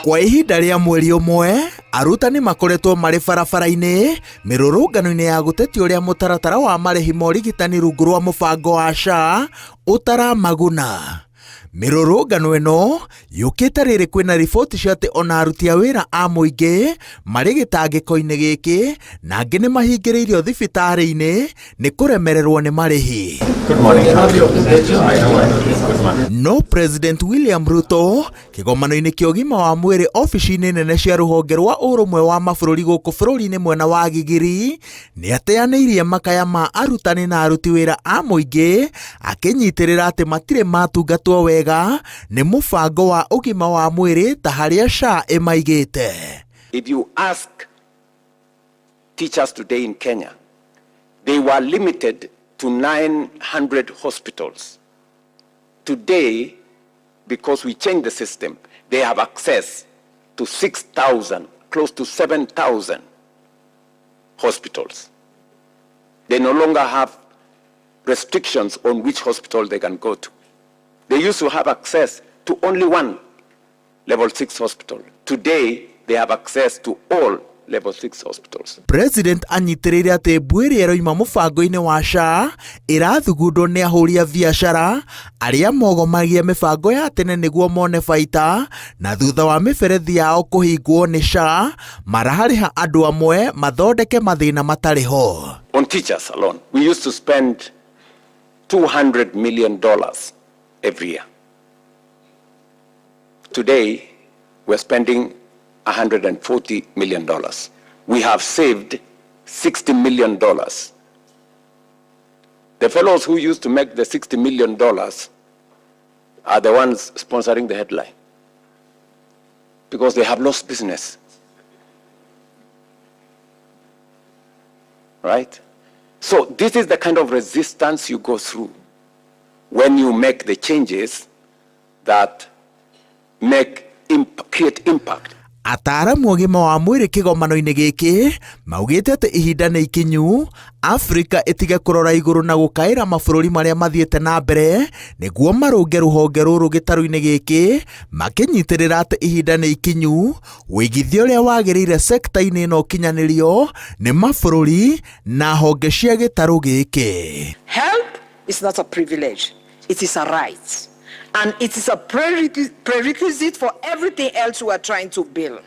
Kwa ihinda rĩa mweri ũmwe, arutani makoretwo marĩ barabara-inĩ mĩrũrũngano-inĩ ya gũtetia ũrĩa mũtaratara wa marĩhi ma ũrigitani rungu rwa mũbango wa SHA ũtaramaguna. Mĩrũrũngano ĩno yũkĩte rĩrĩ kwĩna riboti cia atĩ ona aruti a wĩra a mũingĩ marĩ gĩtangĩko-inĩ gĩkĩ na angĩ nĩ mahingĩrĩirio thibitarĩ-inĩ nĩ kũremererwo nĩ marĩhi. No President William Ruto kĩgomano-inĩ kĩa ũgima wa mwĩrĩ obici-inĩ nene cia rũhonge rwa ũrũmwe wa mabũrũri gũkũ bũrũri-inĩ mwena wa Gigiri nĩ ateanĩirie makaya ma arutani na aruti wĩra a mũingĩ akĩnyitĩrĩra atĩ matirĩ matungatwo wega nĩ mũbango wa ũgima wa mwĩrĩ ta harĩa SHA ĩmaigĩte. If you ask teachers today in Kenya, they were limited to 900 hospitals. Today, because we changed the system, they have access to 6,000, close to 7,000 hospitals. They no longer have restrictions on which hospital they can go to. They used to have access to only one level 6 hospital. Today, they have access to all level 6 hospitals. President anyitĩrĩire atĩ mbu ĩrĩa ĩroima mũbango-inĩ wa SHA ĩrathugundwo nĩ ahũri a biacara arĩa mogomagia mĩbango ya tene nĩguo mone baita na thutha wa mĩberethi yao kũhingwo nĩ SHA mararĩha andũ amwe mathondeke mathĩna matarĩ ho. On teachers alone, we used to spend $200 million every year. Today, we're spending $140 million. We have saved $60 million. The fellows who used to make the $60 million are the ones sponsoring the headline because they have lost business. Right? So this is the kind of resistance you go through when you make the changes that make imp create impact. Ataaramu ũgima wa mwĩrĩ kĩgomano-inĩ gĩkĩ maugĩte atĩ ihinda nĩ ikinyu Afrika ĩtige kũrora igũrũ na gũkaĩra mabũrũri marĩa mathiĩte na mbere nĩguo marũnge rũhonge rũrũ gĩtarũ-inĩ gĩkĩ makĩnyitĩrĩra atĩ ihinda nĩ ikinyu wĩigithia ũrĩa wagĩrĩire sekta-inĩ ĩno ũkinyanĩrio nĩ mabũrũri na honge cia gĩtarũ gĩkĩ. Help is not a privilege, it is a right. And it is a prerequisite for everything else we are trying to build.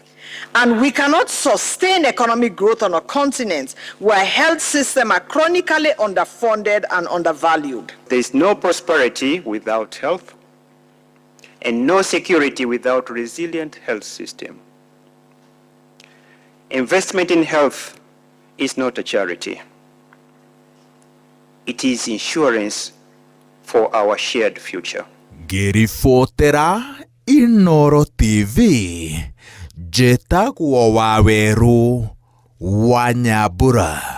And we cannot sustain economic growth on a continent where health systems are chronically underfunded and undervalued. There is no prosperity without health and no security without resilient health system. Investment in health is not a charity. It is insurance for our shared future. Ngĩribotera Inooro TV, njĩtagwo Wawerũ wa Nyambura.